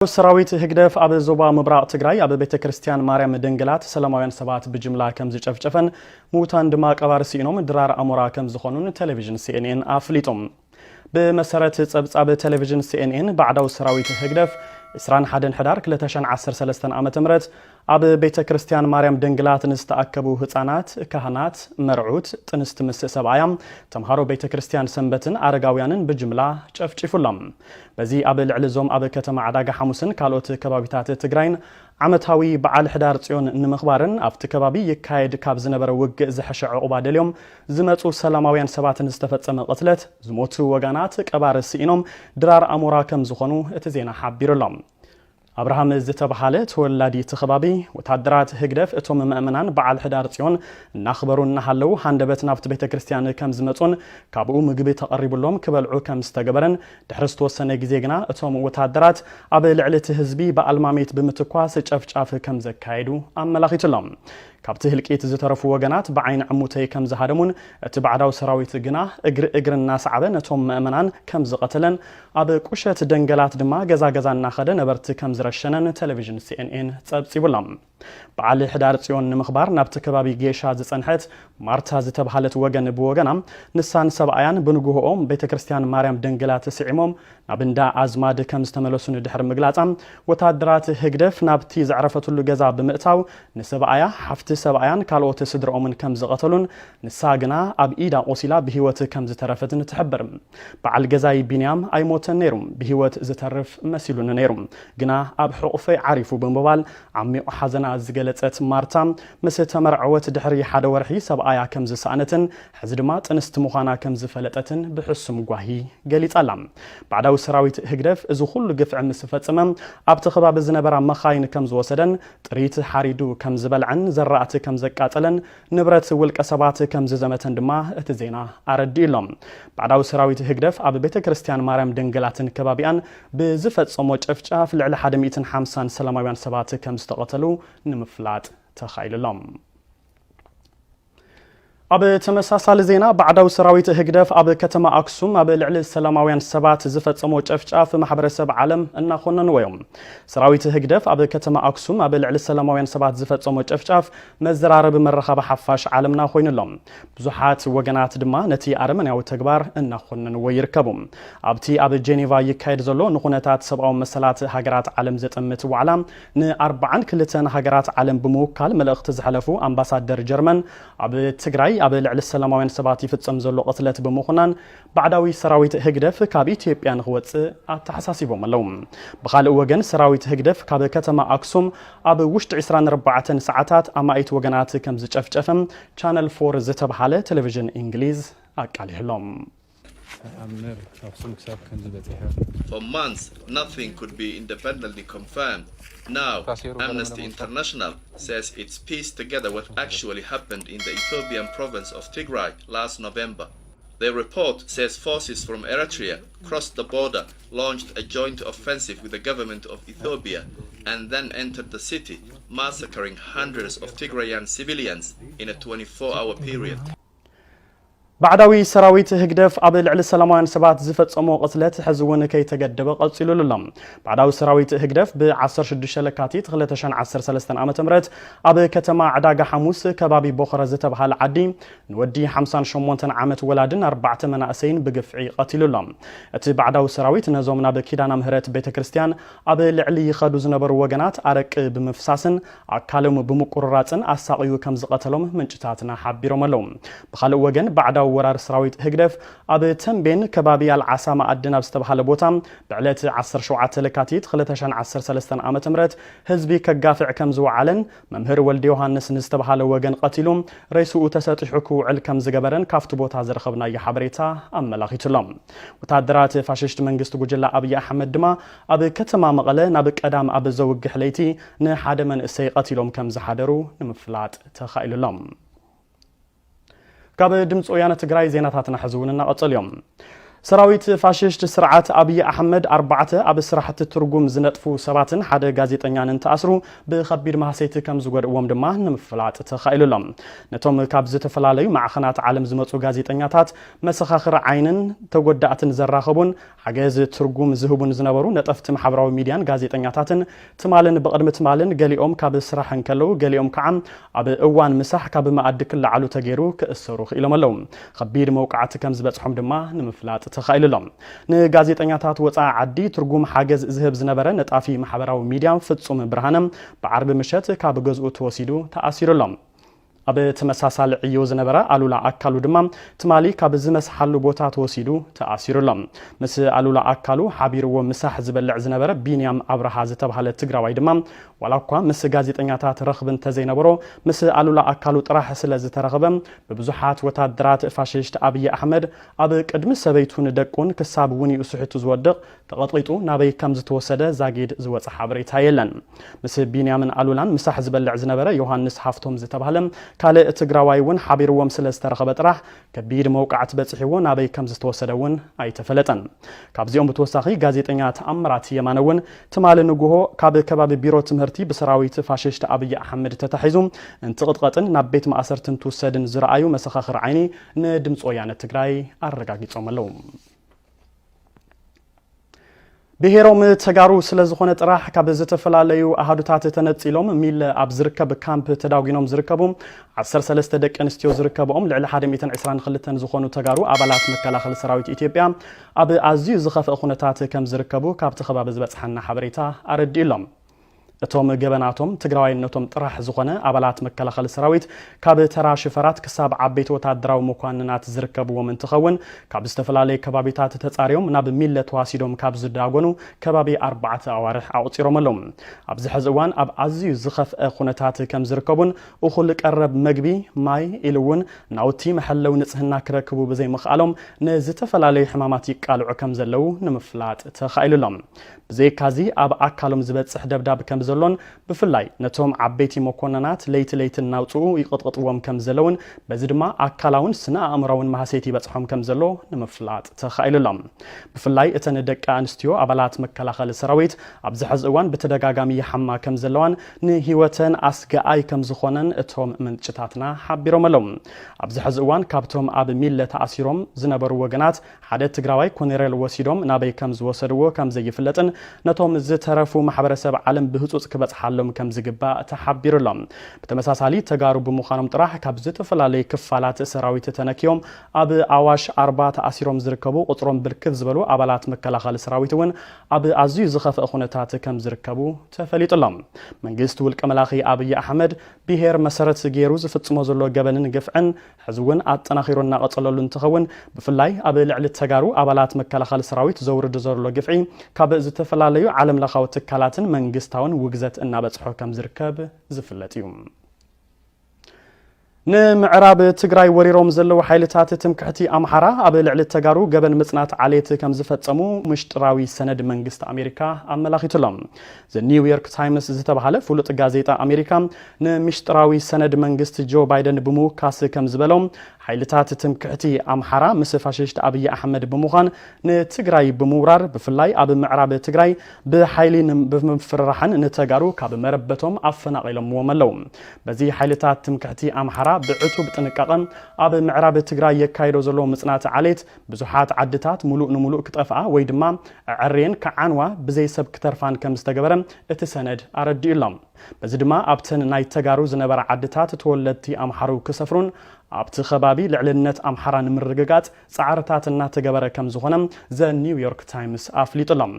ሰራዊት ህግደፍ ኣብ ዞባ ምብራቕ ትግራይ ኣብ ቤተ ክርስቲያን ማርያም ደንገላት ሰላማውያን ሰባት ብጅምላ ከም ዝጨፍጨፈን ምዉታን ድማ ቀባሪ ስኢኖም ድራር ኣሞራ ከም ዝኾኑን ቴሌቪዥን ሲኤንኤን ኣፍሊጡ። ብመሰረት ጸብጻብ ቴሌቪዥን ሲኤንኤን፣ ባዕዳዊ ሰራዊት ህግደፍ ዕስራን ሓደን ሕዳር ክልተ ሽሕን ዓሰርተ ሰለስተን ዓመተ ምህረት ኣብ ቤተ ክርስቲያን ማርያም ደንግላት ንዝተኣከቡ ህጻናት፣ ካህናት፣ መርዑት፣ ጥንስቲ ምስ ሰብኣያ፣ ተምሃሮ ቤተ ክርስቲያን ሰንበትን ኣረጋውያንን ብጅምላ ጨፍጪፉሎም። በዚ ኣብ ልዕሊ እዞም ኣብ ከተማ ዕዳጋ ሓሙስን ካልኦት ከባቢታት ትግራይን ዓመታዊ በዓል ሕዳር ጽዮን ንምኽባርን ኣብቲ ከባቢ ይካየድ ካብ ዝነበረ ውግእ ዝሐሸ ዕቑባ ደልዮም ዝመጹ ሰላማውያን ሰባትን ዝተፈጸመ ቅትለት፣ ዝሞቱ ወጋናት ቀባሪ ስኢኖም ድራር ኣሞራ ከም ዝኾኑ እቲ ዜና ሓቢሩ ኣሎ። ኣብርሃም ዝተባሃለ ተወላዲ እቲ ከባቢ፣ ወታደራት ህግደፍ እቶም ምእመናን በዓል ሕዳር ጽዮን እናኽበሩ እናሃለዉ ሃንደበት ናብቲ ቤተ ክርስቲያን ከም ዝመጹን ካብኡ ምግቢ ተቐሪቡሎም ክበልዑ ከም ዝተገበረን፣ ድሕሪ ዝተወሰነ ግዜ ግና እቶም ወታደራት ኣብ ልዕሊ እቲ ህዝቢ ብኣልማሚት ብምትኳስ ጨፍጫፍ ከም ዘካየዱ ኣመላኺቱ ኣሎ። ካብቲ ህልቂት ዝተረፉ ወገናት ብዓይኒ ዕሙተይ ከም ዝሃደሙን እቲ ባዕዳዊ ሰራዊት ግና እግሪ እግሪ እናሰዓበ ነቶም ምእመናን ከም ዝቐተለን ኣብ ቁሸት ደንገላት ድማ ገዛ ገዛ እናኸደ ነበርቲ ከም ዝረሸነን ቴሌቪዥን ሲኤንኤን ጸብጺቡ ኣሎ። በዓል ሕዳር ጽዮን ንምኽባር ናብቲ ከባቢ ጌሻ ዝጸንሐት ማርታ ዝተባሃለት ወገን ብወገና፣ ንሳን ሰብኣያን ብንግሆኦም ቤተ ክርስቲያን ማርያም ደንገላት ስዒሞም ናብ እንዳ ኣዝማድ ከም ዝተመለሱን ድሕሪ ምግላጻ፣ ወታደራት ህግደፍ ናብቲ ዘዕረፈትሉ ገዛ ብምእታው ንሰብኣያ፣ ሓፍቲ ሰብኣያን ካልኦት ስድራኦምን ከም ዝቐተሉን ንሳ ግና ኣብ ኢዳ ቆሲላ ብህይወት ከም ዝተረፈትን ትሕብር። በዓል ገዛይ ቢንያም ኣይሞተን ነይሩ፣ ብህይወት ዝተርፍ መሲሉኒ ነይሩ፣ ግና ኣብ ሕቑፈይ ዓሪፉ ብምባል ዓሚቕ ሓዘና ዝገለጸት ማርታ፣ ምስ ተመርዐወት ድሕሪ ሓደ ወርሒ ሰብኣያ ከም ዝሰኣነትን ሕዚ ድማ ጥንስቲ ምዃና ከም ዝፈለጠትን ብሕሱም ጓሂ ገሊጻ ኣላ። ባዕዳዊ ሰራዊት ህግደፍ እዚ ኩሉ ግፍዒ ምስ ፈጸመ፣ ኣብቲ ከባቢ ዝነበራ መኻይን ከም ዝወሰደን፣ ጥሪት ሓሪዱ ከም ዝበልዐን፣ ዘራእቲ ከም ዘቃጸለን፣ ንብረት ውልቀ ሰባት ከም ዝዘመተን ድማ እቲ ዜና ኣረዲኡ ኣሎ። ባዕዳዊ ሰራዊት ህግደፍ ኣብ ቤተ ክርስቲያን ማርያም ደንገላትን ከባቢኣን ብዝፈጸሞ ጨፍጫፍ ልዕሊ ሓደ ሚእትን ሓምሳን ሰላማውያን ሰባት ከም ዝተቐተሉ ንምፍላጥ ተኻኢሉ ኣሎ። ኣብ ተመሳሳሊ ዜና፣ ባዕዳዊ ሰራዊት ህግደፍ ኣብ ከተማ ኣክሱም ኣብ ልዕሊ ሰላማውያን ሰባት ዝፈጸሞ ጨፍጫፍ ማሕበረሰብ ዓለም እናኾነንዎ እዮም። ሰራዊት ህግደፍ ኣብ ከተማ ኣክሱም ኣብ ልዕሊ ሰላማውያን ሰባት ዝፈጸሞ ጨፍጫፍ መዘራረቢ መራኸቢ ሓፋሽ ዓለምና ኮይኑ ኣሎ። ብዙሓት ወገናት ድማ ነቲ ኣረመኔያዊ ተግባር እናኾነንዎ ይርከቡ። ኣብቲ ኣብ ጄኔቫ ይካየድ ዘሎ ንኹነታት ሰብኣዊ መሰላት ሃገራት ዓለም ዘጠምት ዋዕላ፣ ንኣርባዓን ክልተን ሃገራት ዓለም ብምውካል መልእኽቲ ዘሕለፉ ኣምባሳደር ጀርመን፣ ኣብ ትግራይ ኣብ ልዕሊ ሰላማውያን ሰባት ይፍጸም ዘሎ ቅትለት ብምኹናን፣ ባዕዳዊ ሰራዊት ህግደፍ ካብ ኢትዮጵያ ንኽወጽእ ኣተሓሳሲቦም ኣለዉ። ብኻልእ ወገን፣ ሰራዊት ህግደፍ ካብ ከተማ ኣክሱም ኣብ ውሽጢ ዕስራን ኣርባዕተን ሰዓታት ኣማኢት ወገናት ከም ዝጨፍጨፈ ቻነል ፎር ዝተብሃለ ቴሌቪዥን እንግሊዝ ኣቃሊሑ ኣሎ። ተኣምር ኣኽሱም ክሳብ ክንዚ በፂሐ። For months, nothing could be independently confirmed. Now, Amnesty International says it's pieced together what actually happened in the Ethiopian province of Tigray last November. Their report says forces from Eritrea crossed the border, launched a joint offensive with the government of Ethiopia, and then entered the city, massacring hundreds of Tigrayan civilians in a twenty-four hour period. ባዕዳዊ ሰራዊት ህግደፍ ኣብ ልዕሊ ሰላማውያን ሰባት ዝፈጸሞ ቅትለት ሕዚ እውን ከይተገደበ ቀጺሉሉ ኣሎ። ባዕዳዊ ሰራዊት ህግደፍ ብ ዓሰርተ ሽዱሽተ ለካቲት ክልተ ሽሕን ዓሰርተ ሰለስተን ዓመተ ምህረት ኣብ ከተማ ዕዳጋ ሓሙስ ከባቢ ቦኸረ ዝተብሃለ ዓዲ ንወዲ ሓምሳን ሸሞንተን ዓመት ወላድን ኣርባዕተ መናእሰይን ብግፍዒ ቀቲሉ ኣሎ። እቲ ባዕዳዊ ሰራዊት ነዞም ናብ ኪዳና ምህረት ቤተ ክርስቲያን ኣብ ልዕሊ ይኸዱ ዝነበሩ ወገናት ኣረቂ ብምፍሳስን ኣካሎም ብምቁርራፅን ኣሳቕዩ ከም ዝቐተሎም ምንጭታትና ሓቢሮም ኣለዉ። ብኻልእ ወገን ባዕዳዊ ወራር ሰራዊት ህግደፍ ኣብ ተንቤን ከባቢ ኣልዓሳ ማኣድን ኣብ ዝተባሃለ ቦታ ብዕለት ዓሰርተ ሸውዓተ ለካቲት ክልተ ሽሕን ዓሰርተ ሰለስተን ዓመተ ምህረት ህዝቢ ከጋፍዕ ከም ዝወዓለን መምህር ወልደ ዮሃንስ ንዝተባሃለ ወገን ቀቲሉ ሬስኡ ተሰጢሑ ክውዕል ከም ዝገበረን ካብቲ ቦታ ዝረኸብናዮ ሓበሬታ ኣመላኺቱ ኣሎ። ወታደራት ፋሽስት መንግስቲ ጉጅለ ኣብይ ኣሕመድ ድማ ኣብ ከተማ መቐለ ናብ ቀዳም ኣብ ዘውግሕ ለይቲ ንሓደ መንእሰይ ቀቲሎም ከም ዝሓደሩ ንምፍላጥ ተኻኢሉ ኣሎ። ካብ ድምፂ ወያነ ትግራይ ዜናታትና ሕዚ እውን እናቐጸሉ እዮም። ሰራዊት ፋሽስት ስርዓት ኣብይ ኣሕመድ ኣርባዕተ ኣብ ስራሕቲ ትርጉም ዝነጥፉ ሰባትን ሓደ ጋዜጠኛን እንትኣስሩ ብኸቢድ ማህሰይቲ ከም ዝጎድእዎም ድማ ንምፍላጥ ተኻኢሉ ኣሎ። ነቶም ካብ ዝተፈላለዩ ማዕኸናት ዓለም ዝመጹ ጋዜጠኛታት፣ መሰኻኽር ዓይንን ተጎዳእትን ዘራኸቡን ሓገዝ ትርጉም ዝህቡን ዝነበሩ ነጠፍቲ ማሕበራዊ ሚድያን ጋዜጠኛታትን ትማልን ብቕድሚ ትማልን ገሊኦም ካብ ስራሕ እንከለዉ ገሊኦም ከዓ ኣብ እዋን ምሳሕ ካብ መኣዲ ክለዓሉ ተገይሩ ክእሰሩ ክኢሎም ኣለዉ። ከቢድ መውቃዕቲ ከም ዝበጽሖም ድማ ንምፍላጥ ተኻኢሉ ኣሎ። ንጋዜጠኛታት ወፃኢ ዓዲ ትርጉም ሓገዝ ዝህብ ዝነበረ ነጣፊ ማሕበራዊ ሚድያ ፍጹም ብርሃነ ብዓርቢ ምሸት ካብ ገዝኡ ተወሲዱ ተኣሲሩ ኣሎ። ኣብ ተመሳሳሊ ዕዮ ዝነበረ ኣሉላ ኣካሉ ድማ ትማሊ ካብ ዝመስሓሉ ቦታ ተወሲዱ ተኣሲሩ ኣሎ። ምስ ኣሉላ ኣካሉ ሓቢርዎ ምሳሕ ዝበልዕ ዝነበረ ቢንያም ኣብርሃ ዝተባህለ ትግራዋይ ድማ ዋላ እኳ ምስ ጋዜጠኛታት ረኽቢ እንተዘይነበሮ፣ ምስ ኣሉላ ኣካሉ ጥራሕ ስለ ዝተረኽበ፣ ብብዙሓት ወታደራት ፋሽስት ኣብይ ኣሕመድ ኣብ ቅድሚ ሰበይቱን ደቁን ክሳብ ውንኡ ስሒቱ ዝወድቕ ተቐጥቂጡ ናበይ ከም ዝተወሰደ ዛጊድ ዝወጸ ሓበሬታ የለን። ምስ ቢንያምን ኣሉላን ምሳሕ ዝበልዕ ዝነበረ ዮሃንስ ሃፍቶም ዝተባህለ ካልእ ትግራዋይ እውን ሓቢርዎም ስለ ዝተረኸበ ጥራሕ ከቢድ መውቃዕቲ በጺሕዎ ናበይ ከም ዝተወሰደ እውን ኣይተፈለጠን። ካብዚኦም ብተወሳኺ ጋዜጠኛ ተኣምራት የማነ እውን ትማሊ ንግሆ ካብ ከባቢ ቢሮ ትምህርቲ ብሰራዊት ፋሽስት ኣብይ ኣሕመድ ተታሒዙ እንትቕጥቀጥን ናብ ቤት ማእሰርቲ እንትውሰድን ዝረኣዩ መሰኻኽር ዓይኒ ንድምፂ ወያነ ትግራይ ኣረጋጊጾም ኣለዉ። ብሄሮም ተጋሩ ስለ ዝኾነ ጥራሕ ካብ ዝተፈላለዩ ኣሃዱታት ተነጺሎም ሚለ ኣብ ዝርከብ ካምፕ ተዳጒኖም ዝርከቡ ዓሰርተ ሰለስተ ደቂ ኣንስትዮ ዝርከብኦም ልዕሊ ሓደ ሚእትን ዕስራን ክልተን ዝኾኑ ተጋሩ ኣባላት መከላኸሊ ሰራዊት ኢትዮጵያ ኣብ ኣዝዩ ዝኸፍአ ኩነታት ከም ዝርከቡ ካብቲ ከባቢ ዝበጽሓና ሓበሬታ ኣረዲኡ ኣሎ። እቶም ገበናቶም ትግራዋይነቶም ጥራሕ ዝኾነ ኣባላት መከላኸሊ ሰራዊት ካብ ተራ ሽፈራት ክሳብ ዓበይቲ ወታደራዊ መኳንናት ዝርከብዎም እንትኸውን፣ ካብ ዝተፈላለዩ ከባቢታት ተጻርዮም ናብ ሚለ ተዋሲዶም ካብ ዝዳጎኑ ከባቢ ኣርባዕተ ኣዋርሕ ኣቑጺሮም ኣለዉ። ኣብዚ ሕዚ እዋን ኣብ ኣዝዩ ዝኸፍአ ኩነታት ከም ዝርከቡን እኹል ቀረብ መግቢ፣ ማይ ኢሉ እውን ናውቲ መሐለዊ ንጽህና ክረክቡ ብዘይምኽኣሎም ንዝተፈላለዩ ሕማማት ይቃልዑ ከም ዘለዉ ንምፍላጥ ተኻኢሉ ኣሎ። ብዘይካዚ ኣብ ኣካሎም ዝበጽሕ ደብዳብ ከም ዘሎን ብፍላይ ነቶም ዓበይቲ መኮንናት ለይቲ ለይቲ እናውጽኡ ይቕጥቕጥዎም ከም ዘለውን በዚ ድማ ኣካላውን ስነ ኣእምራውን ማህሰይቲ ይበጽሖም ከም ዘሎ ንምፍላጥ ተኻኢሉ ኣሎ። ብፍላይ እተን ደቂ ኣንስትዮ ኣባላት መከላኸሊ ሰራዊት ኣብዚ ሕዚ እዋን ብተደጋጋሚ ይሓማ ከም ዘለዋን ንህይወተን ኣስጋኣይ ከም ዝኾነን እቶም ምንጭታትና ሓቢሮም ኣለዉ። ኣብዚ ሕዚ እዋን ካብቶም ኣብ ሚለ ተኣሲሮም ዝነበሩ ወገናት ሓደ ትግራዋይ ኮኔሬል ወሲዶም ናበይ ከም ዝወሰድዎ ከም ዘይፍለጥን ነቶም ዝተረፉ ማሕበረሰብ ዓለም ብህፁፅ ክበፅሓሎም ከም ዝግባእ ተሓቢሩ ኣሎ። ብተመሳሳሊ ተጋሩ ብምዃኖም ጥራሕ ካብ ዝተፈላለዩ ክፋላት ሰራዊት ተነኪዮም ኣብ ኣዋሽ ኣርባ ተኣሲሮም ዝርከቡ ቁፅሮም ብርክት ዝበሉ ኣባላት መከላኸሊ ሰራዊት እውን ኣብ ኣዝዩ ዝኸፍአ ኩነታት ከም ዝርከቡ ተፈሊጡ ኣሎ። መንግስቲ ውልቀ መላኺ ኣብይ ኣሕመድ ብሄር መሰረት ገይሩ ዝፍጽሞ ዘሎ ገበንን ግፍዕን ሕዚ እውን ኣጠናኺሩ እናቐጸለሉ እንትኸውን፣ ብፍላይ ኣብ ልዕሊ ተጋሩ ኣባላት መከላኸሊ ሰራዊት ዘውርድ ዘሎ ግፍዒ ካብ ዝተፈላለዩ ዓለም ለኻዊ ትካላትን መንግስታውን ውግዘት እናበጽሖ ከም ዝርከብ ዝፍለጥ እዩ። ንምዕራብ ትግራይ ወሪሮም ዘለዉ ሓይልታት ትምክሕቲ ኣምሓራ ኣብ ልዕሊ ተጋሩ ገበን ምጽናት ዓሌት ከም ዝፈጸሙ ምሽጥራዊ ሰነድ መንግስቲ ኣሜሪካ ኣመላኺቱ ኣሎ። ዘ ኒው ዮርክ ታይምስ ዝተባህለ ፍሉጥ ጋዜጣ ኣሜሪካ ንምሽጥራዊ ሰነድ መንግስቲ ጆ ባይደን ብምውካስ ከም ዝበሎ፣ ሓይልታት ትምክሕቲ ኣምሓራ ምስ ፋሽስት ኣብይ ኣሕመድ ብምዃን ንትግራይ ብምውራር፣ ብፍላይ ኣብ ምዕራብ ትግራይ ብሓይሊ ን-፣ ብምፍርራሕን ንተጋሩ ካብ መረበቶም ኣፈናቒሎምዎም ኣለዉ። በዚ ሓይልታት ትምክሕቲ ኣምሓራ ብዕቱብ ጥንቃቐ ኣብ ምዕራብ ትግራይ የካይዶ ዘሎ ምጽናት ዓሌት ብዙሓት ዓድታት ሙሉእ ንሙሉእ ክጠፍኣ ወይ ድማ ኣዐርየን ክዓንዋ ብዘይ ሰብ ክተርፋን ከም ዝተገበረ እቲ ሰነድ ኣረዲኡ ኣሎ። በዚ ድማ ኣብተን ናይ ተጋሩ ዝነበራ ዓድታት ተወለድቲ ኣምሓሩ ክሰፍሩን ኣብቲ ከባቢ ልዕልነት ኣምሓራ ንምርግጋጽ ጻዕርታት እናተገበረ ከም ዝኾነ ዘ ኒው ዮርክ ታይምስ ኣፍሊጡ ኣሎ።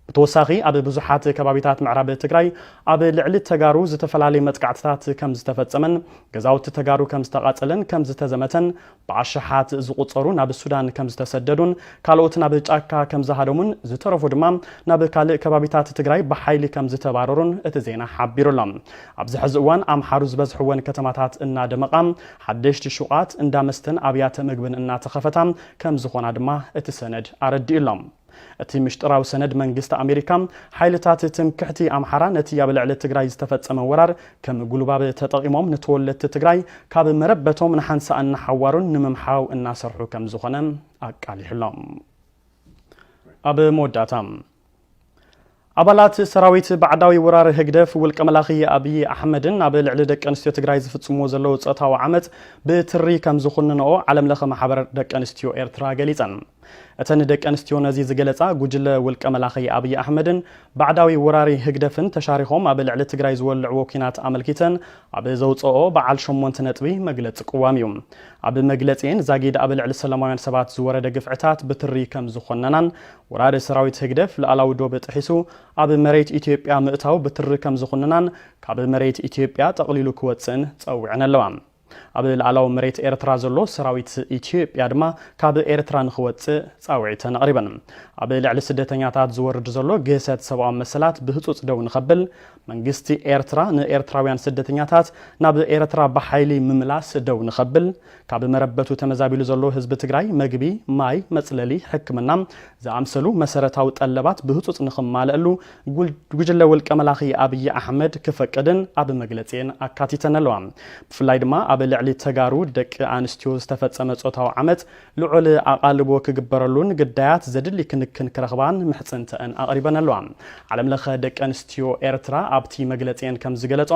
ብተወሳኺ ኣብ ብዙሓት ከባቢታት ምዕራብ ትግራይ ኣብ ልዕሊ ተጋሩ ዝተፈላለየ መጥቃዕትታት ከም ዝተፈጸመን ገዛውቲ ተጋሩ ከም ዝተቓጸለን ከም ዝተዘመተን ብኣሽሓት ዝቑጸሩ ናብ ሱዳን ከም ዝተሰደዱን ካልኦት ናብ ጫካ ከም ዝሃደሙን ዝተረፉ ድማ ናብ ካልእ ከባቢታት ትግራይ ብሓይሊ ከም ዝተባረሩን እቲ ዜና ሓቢሩ ኣሎ። ኣብዚ ሕዚ እዋን ኣምሓሩ ዝበዝሕወን ከተማታት እናደመቓ፣ ሓደሽቲ ሹቓት፣ እንዳ መስተን ኣብያተ ምግብን እናተኸፈታ ከም ዝኾና ድማ እቲ ሰነድ ኣረዲኡ ኣሎ። እቲ ምሽጥራዊ ሰነድ መንግስቲ ኣሜሪካ፣ ሓይልታት ትምክሕቲ ኣምሓራ ነቲ ኣብ ልዕሊ ትግራይ ዝተፈጸመ ወራር ከም ጉልባብ ተጠቒሞም ንተወለድቲ ትግራይ ካብ መረበቶም ንሓንሳእን ንሓዋሩን ንምምሓው እናሰርሑ ከም ዝኾነ ኣቃሊሑሎም። ኣብ መወዳእታ፣ ኣባላት ሰራዊት ባዕዳዊ ወራር ህግደፍ ውልቀ መላኺ ኣብይ ኣሕመድን ኣብ ልዕሊ ደቂ ኣንስትዮ ትግራይ ዝፍጽምዎ ዘለዉ ጾታዊ ዓመጽ ብትሪ ከም ዝኹንንኦ ዓለም ለኸ ማሕበር ደቂ ኣንስትዮ ኤርትራ ገሊጸን። እተን ደቂ ኣንስትዮ ነዚ ዝገለጻ፣ ጉጅለ ውልቀ መላኺ ኣብይ ኣሕመድን ባዕዳዊ ወራሪ ህግደፍን ተሻሪኾም ኣብ ልዕሊ ትግራይ ዝወልዕዎ ኲናት ኣመልኪተን ኣብ ዘውፅኦ በዓል ሸሞንተ ነጥቢ መግለፂ ቅዋም እዩ። ኣብ መግለፂኤን፣ ዛጊድ ኣብ ልዕሊ ሰላማውያን ሰባት ዝወረደ ግፍዕታት ብትሪ ከም ዝኾነናን፣ ወራሪ ሰራዊት ህግደፍ ሉዓላዊ ዶብ ጥሒሱ ኣብ መሬት ኢትዮጵያ ምእታው ብትሪ ከም ዝኾነናን፣ ካብ መሬት ኢትዮጵያ ጠቕሊሉ ክወፅእን ጸዊዐን ኣለዋ። ኣብ ሉዓላዊ መሬት ኤርትራ ዘሎ ሰራዊት ኢትዮጵያ ድማ ካብ ኤርትራ ንኽወፅእ ጻውዒተን ኣቕሪበን። ኣብ ልዕሊ ስደተኛታት ዝወርድ ዘሎ ግህሰት ሰብኣዊ መሰላት ብህጹጽ ደው ንኸብል፣ መንግስቲ ኤርትራ ንኤርትራውያን ስደተኛታት ናብ ኤርትራ ብሓይሊ ምምላስ ደው ንኸብል፣ ካብ መረበቱ ተመዛቢሉ ዘሎ ህዝቢ ትግራይ መግቢ፣ ማይ፣ መጽለሊ፣ ሕክምና ዝኣምሰሉ መሰረታዊ ጠለባት ብህጹጽ ንኽማልአሉ ጉል-፣ ጉጅለ ውልቀ መላኺ ኣብይ ኣሕመድ ክፈቅድን ኣብ መግለጺኤን ኣካቲተን ኣለዋ። ብፍላይ ድማ ኣብ ልዕሊ ተጋሩ ደቂ ኣንስትዮ ዝተፈጸመ ጾታዊ ዓመጽ ልዑል ኣቓልቦ ክግበረሉን ግዳያት ዘድሊ ክንክን ክረኽባን ምሕጽንተአን ኣቕሪበን ኣለዋ። ዓለም ለኸ ደቂ ኣንስትዮ ኤርትራ ኣብቲ መግለጺኤን ከም ዝገለጾ፣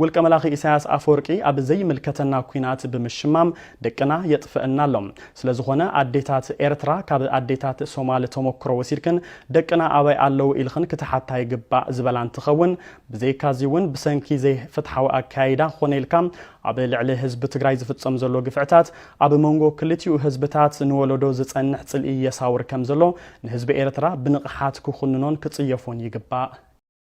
ውልቀ መላኺ ኢሳያስ ኣፈወርቂ ኣብ ዘይምልከተና ኲናት ብምሽማም ደቅና የጥፍአና ኣሎ። ስለ ዝኾነ ኣዴታት ኤርትራ፣ ካብ ኣዴታት ሶማል ተሞክሮ ወሲድክን ደቅና ኣበይ ኣለዉ ኢልኽን ክትሓታ ይግባእ ዝበላ እንትኸውን፣ ብዘይካዚ እውን ብሰንኪ ዘይፍትሓዊ ኣካያይዳ ኮነ ኢልካ ኣብ ልዕሊ ህዝቢ ትግራይ ዝፍጸም ዘሎ ግፍዕታት ኣብ መንጎ ክልቲኡ ህዝብታት ንወለዶ ዝጸንሕ ጽልኢ የሳውር ከም ዘሎ ንህዝቢ ኤርትራ ብንቕሓት ክኹንኖን ክጽየፎን ይግባእ